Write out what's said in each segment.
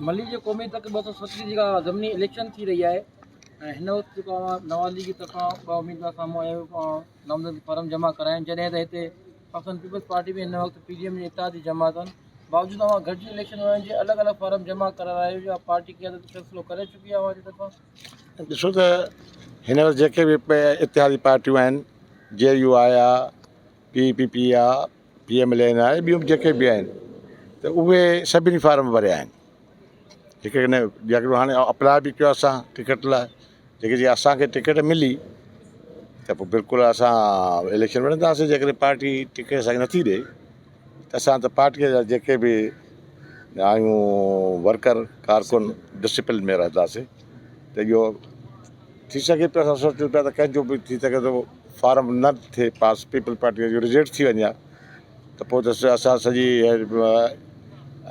ملي جي قومي تڪ 237 جي جيڪا ضمني اليڪشن ٿي رهي آهي ۽ هن وقت جيڪو اوهان نواز ليگ جي طرفان ٻه اميدوار سامهون آيا آهيو نامزدگي فارم جمع ڪرايا آهن جڏهن ته هتي پاڪستان پيپلز پارٽي به هن وقت پي ڊي ايم جي اتحادي جماعت آهن باوجود اوهان گڏجي اليڪشن وڙهڻ جي الڳ الڳ فارم جمع ڪرايو يا پارٽي قيادت فيصلو ڪري چڪي آهي اوهان جي طرفان؟ ڏسو ته هن وقت جيڪي به اتحادي پارٽيون آهن جي يو آء آ پي پي پي آ پي ايم ايل اين آهي ٻيون به جيڪي به آهن ته اهي سڀني فارم ڀريا آهن جيڪي هن جيڪو هاڻي اپلاء به ڪيو اسان ٽڪيٽ لاء جيڪي جي اسانکي ٽڪيٽ ملي ته پوء بلڪل اسان اليڪشن وڙهنداسين جيڪڏهن پارٽي ٽڪيٽ اسانکي نٿي ڏي ته اسان ته پارٽيء جا جيڪي به آهيون ورڪر ڪارڪن ڊسپلن ۾ رهنداسين ته اهو ٿي سگهي پيو اسان سوچون پيا ته ڪنهن جو به ٿي سگهي ٿو فارم نه ٿئي پاس پيپلز پارٽيء جو رجيڪٽ ٿي وڃي ها ته پوء ته اسان سڄي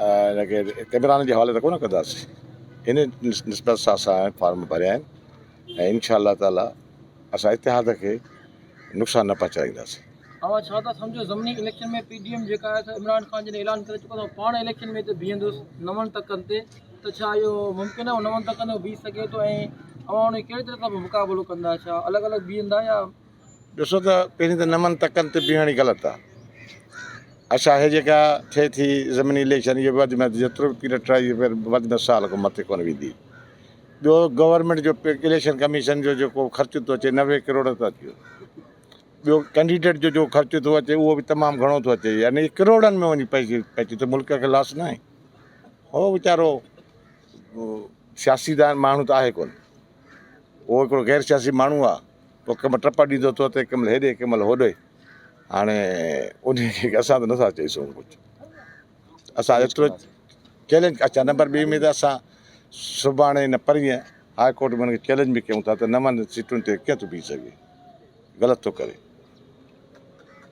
هن کي عمران جي حوالي ته ڪونه ڪنداسين ان نسبت سان اسان فارم ڀريا آهن ۽ انشاء الله تعاليٰ اسان اتحاد کي نقصان نه پهچائينداسين. اوهان ڇا ٿا سمجهو ضمني اليڪشن ۾ پي ڊي ايم جيڪا آهي سا عمران خان جڏهن اعلان ڪري چڪو ته پاڻ اليڪشن ۾ هتي بيهندس نون تڪن تي ته ڇا اهو ممڪن آهي هو نون تڪن تي بيهي سگهي ٿو ۽ اوهان ان کي ڪهڙي طرح سان مقابلو ڪندا ڇا الڳ الڳ بيهندا يا ڏسو ته پهرين ته نون تڪن تي بيهڻ ئي غلط آهي اڇا هي جيڪا ٿئي ٿي ضمني اليڪشن اهو وڌ ۾ وڌ جيترو به پيريڊ ٽرائي وڌ ۾ سال کان مٿي ڪونه ويندي ٻيو گورنمينٽ جو اليڪشن ڪميشن جو جيڪو خرچ ٿو اچي 90 ڪروڙ ٿو اچي ٻيو ڪينڊيڊيٽ جو جو خرچ ٿو اچي اهو به تمام گهڻو ٿو اچي يعني ڪروڙن ۾ وڃي پئجي پئجي ٿو ملڪ کي لاس نه آهي هو ويچارو سياسيدان ماڻهو ته آهي ڪونه اهو هڪڙو غير سياسي ماڻهو آهي پوء ڪنهن مهل ٽپا ڏيندو ٿو اچي ڪنهن مهل هيڏي ڪنهن مهل هوڏي هاڻي ان کي اسان ته نٿا چئي سگهون ڪجهه اسان ايترو چئلينج اچا نمبر ٻي ۾ ته اسان سڀاڻي نه پرينء هاء ڪورٽ ۾ ان کي چئلينج به ڪيون ٿا ته نون سيٽن تي ڪيئن ٿو بيهي سگهي غلط ٿو ڪري.